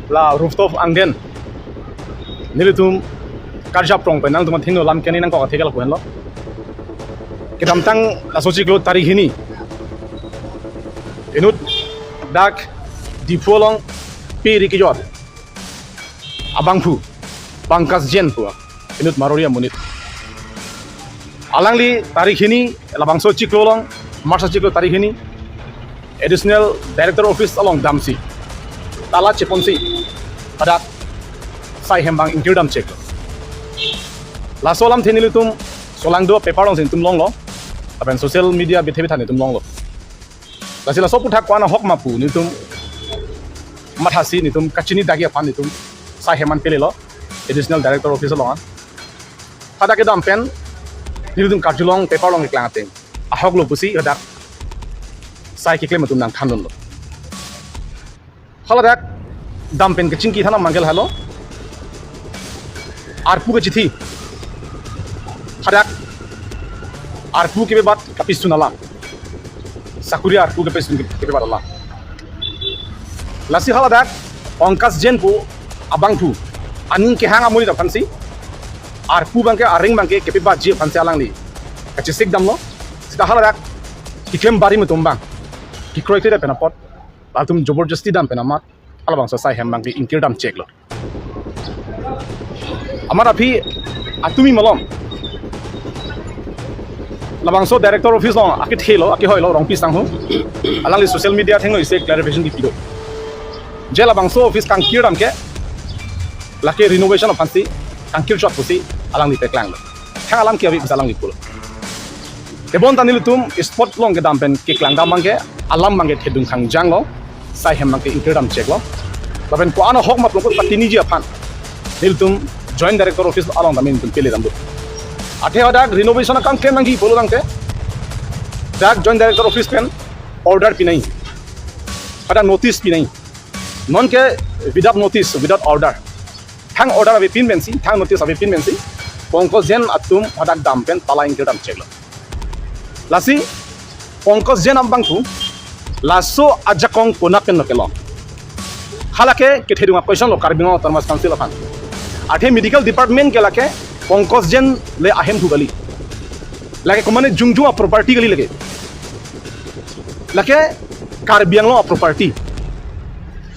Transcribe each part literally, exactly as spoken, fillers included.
La rooftop angdeng nelitum karjap rong pen nangtum athengno lam keni nangkok atheke lapu henlo. Kedamtang laso chiklo tarik hini inut dak Diphu along pe ri kejor abangphu Pankaj Jain pu inut Marori amonit. Alangli tarik hini, labangso chiklo along, March chiklo tarik hini, Additional Director Office along damsi, tala cheponsi, hadak sai hem abang ingkir dam chek. Laso alamthe nelitum solangdo paper alongsi netum longlo, lapen social media bethe betha netum longlo. Lasi laso aphuthak ko-an ahok ma pu netum mathasi netum kachini dagi aphan netum sai hem an pelelo Additional Director Office along an. Hadak kedam pen nelitum karjulong paper along keklang ateng ahok lo pusi hadak sai keklem atum nangthandunlo. Haladak dam pen kachingki thanam abangke lahelo. Arpu kachithi. Hadak arpu kepebat kapisun alam. Sakuri arpu kepisun kepebat alam. Lasi haladak Pankaj Jain pu abangphu aning kehang amonit aphansi arpu abangke areng abangke kepebatji aphansi alangli kachesik damlo. Seta haladak keklem barim atum abang kekroikre pen apot latum joborjosti dam pen amat halabangso sai hem abangke ingkir dam cheklo. Amat aphi atumi malom labangso Director Office along akethe lo, akehoi lo Rongpi sangho. Alangli social media athengno isi clarification kipi do. Je labangso office kangkir dam ke lake renovation aphansi kangkir chot pusi alangli paklanglo. Thang alam ke abi bisa alangli pulo. Tebonta nelitum spot along kedam pen keklang dam abangke alam abangke thedung khangjanglo, sai hem abangke ingkir dam cheklo. Lapen ko-an ahok ma plongkot patiniji aphan nelitum Joint Director Office along dam netum pele damdo. Athe hadak renovation akam klem nangji pulo tangte dak Joint Director Office pen order pinai, hadak notice pinai. Nonke without notice, without order, thang order avepin pensi, thang notice avepin pensi Pankaj Jain atum hadak dam pen tala ingkir dam cheklo. Lasi Pankaj Jain abangphu laso ajakong konat pen lo kelong, halake kethedung a-question lo Karbi Anglong Autonomous Council aphan. Athe Medical Department ke lake Pankaj Jain le ahemphu kali. Lake komane jongjong a-property kali lake. Lake Karbi Anglong a-property.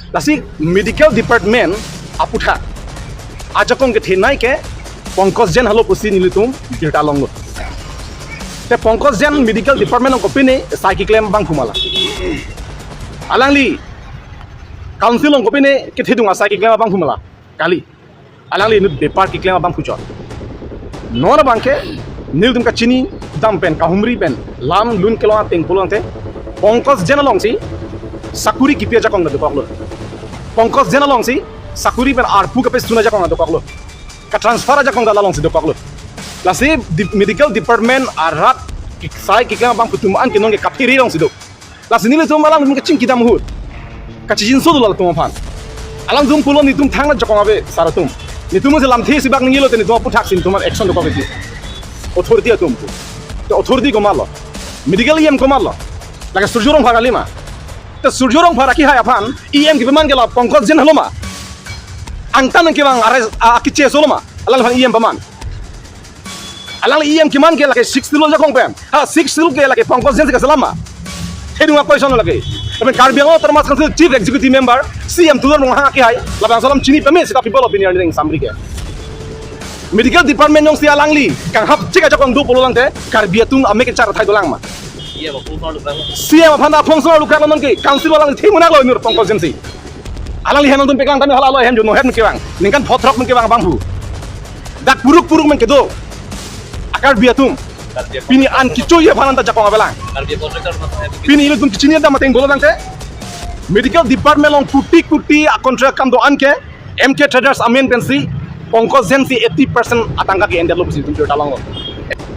Lasi Medical Department aphuthak ajakong kethenei ke Pankaj Jain helo pusi nelitum birta longlo. Te Pankaj Jain Medical Department along kopine sai keklem abangphu ma la? Alangli Council along kopine kethedung asai keklem abangphu ma la? Kali. Alangli inut bepar keklem abangphu chot. Non abangke nelitum kachini dam pen kahumri pen lam lun kelong ateng pulo tangte Pankaj Jain alongsi sakuri kipi ajakong ta dokoklo. Pankaj Jain alongsi sakuri pen arpu kapesun ajakong ta dokoklo. Ka-transfer ajakong ta la alongsi dokoklo. Lasi di-, Medical Department arat ki-, sai keklem abangphu atum an ke nonke kaphere alongsi do. Lasi nelitum alangtum kachingki dam ahut kachijinso do latum aphan. Alangtum pulo netum thang ajakong ave sar atum. Netum si lamthe isi bak ningjelo te netum aphuthak si netum action dokok isi. Authority atum pu. Te authority komatlo? Medical E M komatlo? Lake Surjya Rongphar kali ma? Te Surjya Rongphar akehai aphan E M kepaman ke la Pankaj Jain helo ma? Angtan kevang arai a-, akiche solo ma? Alangphan E M paman. Alangli E M keman ke lake Sixth Schedule ajakong pen. Ha, Sixth Schedule ke lake Pankaj Jain si kaselam ma? Thedung a-question lake. Tapi Karbi Anglong Autonomous Council Chief Executive Member, C M Tuliram Ronghang akehai, labangso alam chini pame seta people opinion ning samri ke. Medical Department jongsi alangli kanghap chek ajakong do pulo tangte Karbi atum amek kechar athai dolang ma? C M aphan aphong sona lukak lo nonke, council alangli themu naklo inut Pankaj Jain si. Alangli hem nangtum peklang tame hala alo hem jono hem kevang. Ningkan photrok men kevang abangphu. Dak puruk puruk men kedo. A-Karbi atum. Pini an kicho ye phanan ta jakong avelang. Pini ilitum kichini dam ateng pulo tangte Medical Department along kuti kuti a-contract akam do-an ke M K Traders amen pensi Pankaj Jain si eighty percent atangka ke-endetlo pusi itum churta longlo.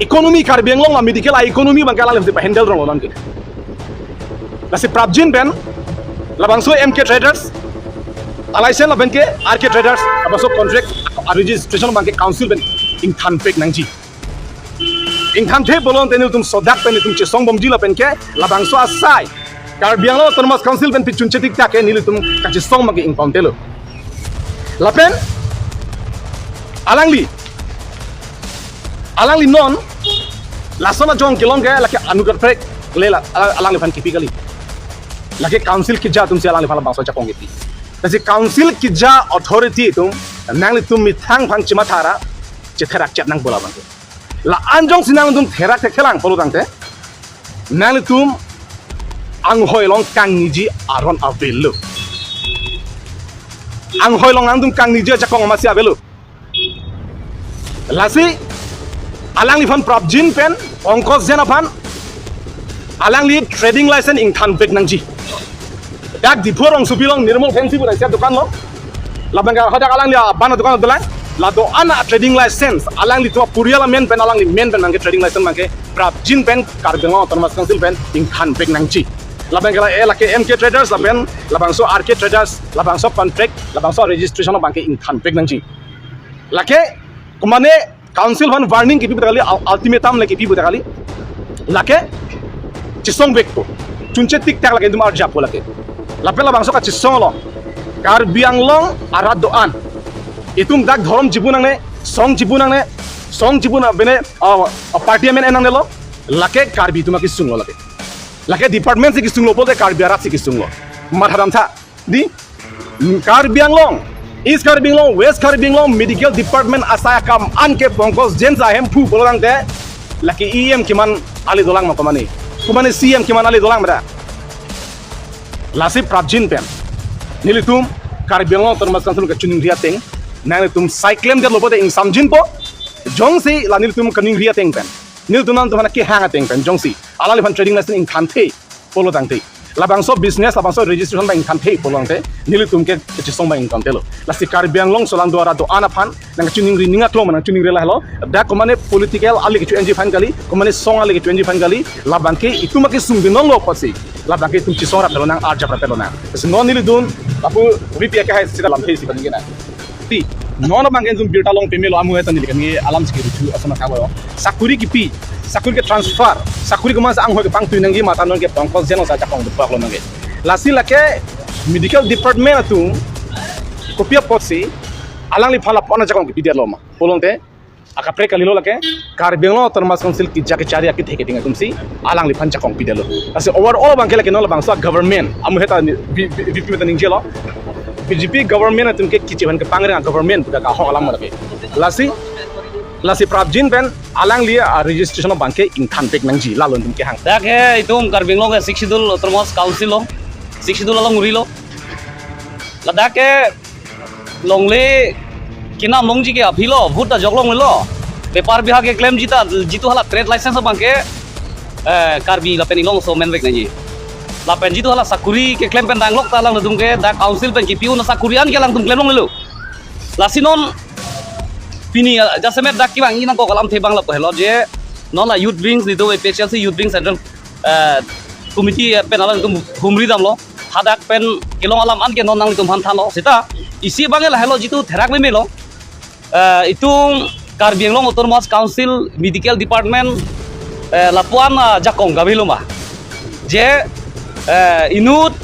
Economy Karbi Anglong la medical a-economy abangke alang si pa-handle ronglo nonke. Lasi prapjin pen labangso M K Traders a-license lapen ke R K Traders labangso contract a-registration abangke council pen ingthan pek nangji. Ingthanthe pulo tangte nelitum sodak pen nelitum chesong bomji lapen ke labangso asai Karbi Anglong Autonomous Council pen pichun chetik ta ke nelitum kachesong abangke ingpon telo. Lapen alangli, alangli non lason ajong kelong ke lake anut kaprek le la, alangliphan kipi kali. Lake council keja atumsi alangliphan labangso ajakong kipi. Lasi council keja authority atum nanglitum methang aphan chematha ra chetherak chet nangpo labang ke. La-an jongsi nangtum therak thekelang pulo tangte, nanglitum anghoi along kangniji aron avelo. Anghoi along nangtum kangniji ajakong amatsi avelo. Lasi alangliphan prapjin pen Pankaj Jain aphan alangli trading license ingthan vek nangji. Dak Diphu rongsopi along Nirmal Fancy pu raisa dokan lo. Labang ke hadak alangli abana dokan dolang. La do-an a trading license alanglitum apurial amen pen, alangli men pen abang ke trading license abang ke prapjin pen Karbi Anglong Autonomous Council pen ingthan vek nangji. Labang ke la, eh, lake M K Traders lapen labangso R K Traders, labangso contract, labangso registration abang ke ingthan vek nangji. Lake komane council aphan warning kipi pu ta kali, ul-, ultimatum le kipi pu ta kali. Lake chesong vekpo. Chunche tiktak lake itum arjappo lake. Lapen labangso kachesong along Karbi Anglong arat do-an, itum dak dhorom chibu nangne, song chibu nangne, song chibu na bene, uh, uh, party amen en nangnelo. Lake Karbi atum akesung lo lake. Lake department si kesung lo pulote Karbi arat si kesung lo. Matha damtha. Di, Karbi Anglong, East Karbi Anglong, West Karbi Anglong Medical Department asai akam an ke Pankaj Jain sa Hemphu pulo tangte, lake E M keman ale dolang ma komane? Komane C M keman ale dolang ma ta? Lasi prapjin pen nelitum Karbi Anglong Autonomous Council kachiningri ateng, nanglitum sai klemdetlo pulote ingsamjinpo. Jongsi la nelitum kaningri ateng pen, nelitum nangtum aphan kehang ateng pen jongsi alangliphan trading license ingthanthe pulo tangte, labangso business, labangso registration abang ingthanthe pulo tangte, nelitum ke kachesong abang ingthanthelo. Lasi Karbi Anglong aso along do arat do-an aphan nangchiningri, ning aklong nangchiningri lahelo. Dak komane political ale kecho-enji aphan kali, komane song ale kecho-enji aphan kali, labang ke itum akesung binong lo pusi, labang ke itum chesong rapetlo nang, arjap rapetlo nang. Lasi non nelitum lapu V P akehai sita lamthe si kaningje nang. Ti, non abang ke itum birta long pemelo, amu eta neli kaningje alam si keruchu asama kabo. Sakuri kipi, sakuri ke-transfer, sakuri komatsi anghoi kepangtui nangji ma ta non ke Pankaj Jain sa ajakong dopaklo nangke. Lasi lake medical department atum kopi apotsi alangliphan lapu-an ajakong kipidetlo ma pulo tangte, akaprek kalilo lake Karbi Anglong Autonomous Council keja kechari akethe keding atumsi alangliphan jakong pidetlo. Lasi overall abang ke lake non labangso government, amu eta V P meta ningjelo, B J P government atum ke kichi aphan kepangreng government pu dak ahok alam lake. Lasi, lasi prapjin pen alangli a-registration abang ke ingthan vek nangji, lalo itum kehang. Dak ke itum Karbi Anglong ke Sixth Schedule Autonomous Council lo, Sixth Schedule along rilo. Ladak ke longle kenam longji ke aphi lo, vote ta jok longlelo. Bepar bihar keklemji ta, jitu hala trade license abang ke, eh, Karbi lapen Inglong aso men vek nangji. Lapen jitu hala sakuri keklem pen danglok ta alanglitum ke, dak council pen kipi-un asakuri an ke alangtum klem longlelo. Lasi non pini, eh, jasemet dak kevangji nangkok alamthe abang lapu helo je, non la youth wings nelitum A P H L C youth wings central, eh, committee, eh, pen alangtum humri damlo. Hadak pen kelong alam an ke non nanglitum aphan thanlo. Seta isi abang ke lahelo, jitu therak memelo. Eh, itum Karbi Anglong Autonomous Council Medical Department, eh, lapu-an, ah, jakong kavelo ma? Je, eh, inut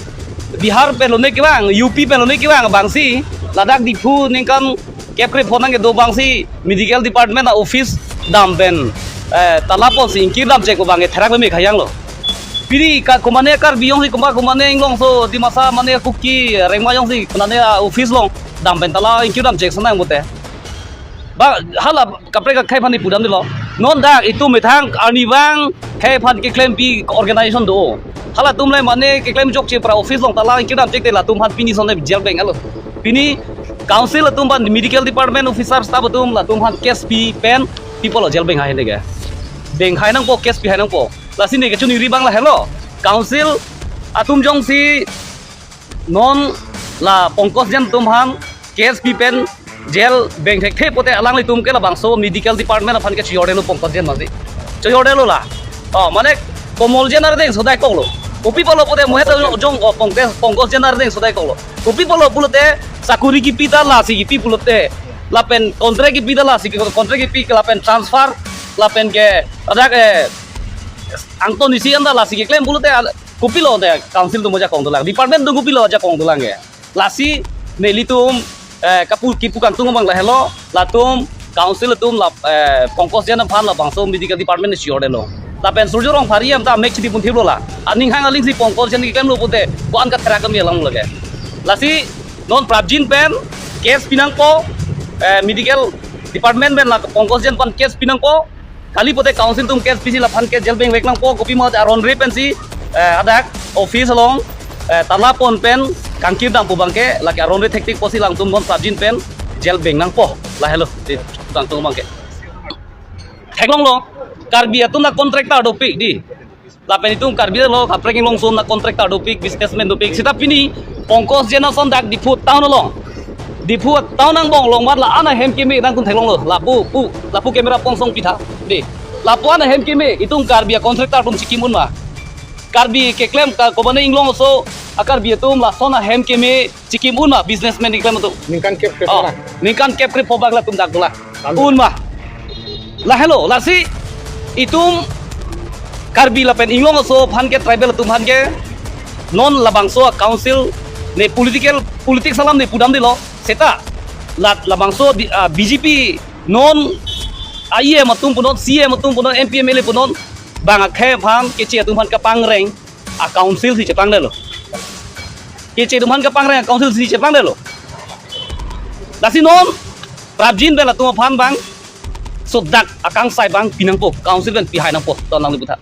Bihar pen lone kevang, U P pen lone kevang abangsi, ladak Diphu ningkan kep krepho nangkedo abangsi medical department a-office dam pen, eh, tala ponsi ingkir damchek abang ke therak meme khayang lo. Pini ka komane Karbi jongsi, koma komane Inglong aso, Dimasa mane Kuki, Rengma jongsi, komane a-office along dam pen tala ingkir damchek sanang bote. Ba hala kaprek akhei aphan ipudamdelo. Non dak itum methang arnivang khei aphan keklempi organization do. Halatum le mane keklem jokche pra office along tala ingkir damchekte latum aphan pini sonte jail beng-etlo. Pini council atum aphan, medical department officer staff atum latum aphan case pi pen people lo jail beng hai neke. Beng hai nangpo, case pi hai nangpo. Lasi ne kachiningri abang lahelo. Council atum jongsi non la Pankaj Jain atum aphan case pi pen jail beng thekthe pote alanglitum ke labangso medical department aphan ke chiyordetlo Pankaj Jain masi. Chiyordetlo la. Oh, mane Komol Jain areng sodai koklo. Kopi pulo pote mo heta jong, oh, Pankaj, Pankaj Jain areng sodai koklo. Kopi pulo pulote sakuri kipi ta lasi kipi pulote. Lapen contract kipi ta lasi contract kipi, lapen transfer, lapen ke ada ke angton isi anta lasi keklem pulote, kopilo te council atum ajakong dolang, department atum kopilo ajakong dolang ke. Lasi nelitum eh, kapu kipu kangtung abang lahelo, latum council atum la, eh, Pankaj Jain aphan labangso medical department si order lo. Lapen Surjya Rongphar E M ta mek chidi pun thip lo la. Aning hang aling si Pankaj Jain keklem lo pute, ko-an katherak kami alam lage. Lasi non Prabjin pen case pinangpo, eh, medical department pen la Pankaj Jain pen case pinangpo. Kali pute council atum case pisi laphan ke jail beng vek nangpo, kopi mate aron re pensi, eh, adak office along, eh, tala pon pen kangkir dam pu abang ke, lake aron re thektik pusi latum non Prabjin pen jail beng nangpo. Lahelo, di, tangtung abang ke. Theklong lo, Karbi atum na contractor dopik di. Lapen itum Karbi lo, kaprek inglong son na contractor dopik, businessman dopik. Seta pini, Pankaj Jain ason dak Diphu town along. Diphu town angbong along mat la-an ahem keme nangtum theklong lo. Lapu, pu, lapu camera pongsong pitha. Di. Lapu-an ahem keme, itum Karbi a contractor atum chikim un ma. Karbi keklem ka kobane inglong aso, a Karbi atum lason ahem keme chikim un ma businessman keklem atum. Ningkan kep kep Oh, na. Ningkan kep kep pobak latum dak dola. Amen. Un ma. Lahelo, lasi itum Karbi lapen inglong aso aphan ke tribal atum aphan ke non labangso council ne political, politics alam ne pudam dilo. Seta la, labangso di, ah, B J P non E M atum punon, C M atum punon, M P M L A punon, bang akhei aphan keche atum aphan kapangreng a council si chepangdelo. Keche atum aphan kapangreng a council si chepangdelo. Lasi non Prabjin pen latum aphan bang so dak akangsai bang pinangpo, council pen pihai nangpo, ton nang liputha.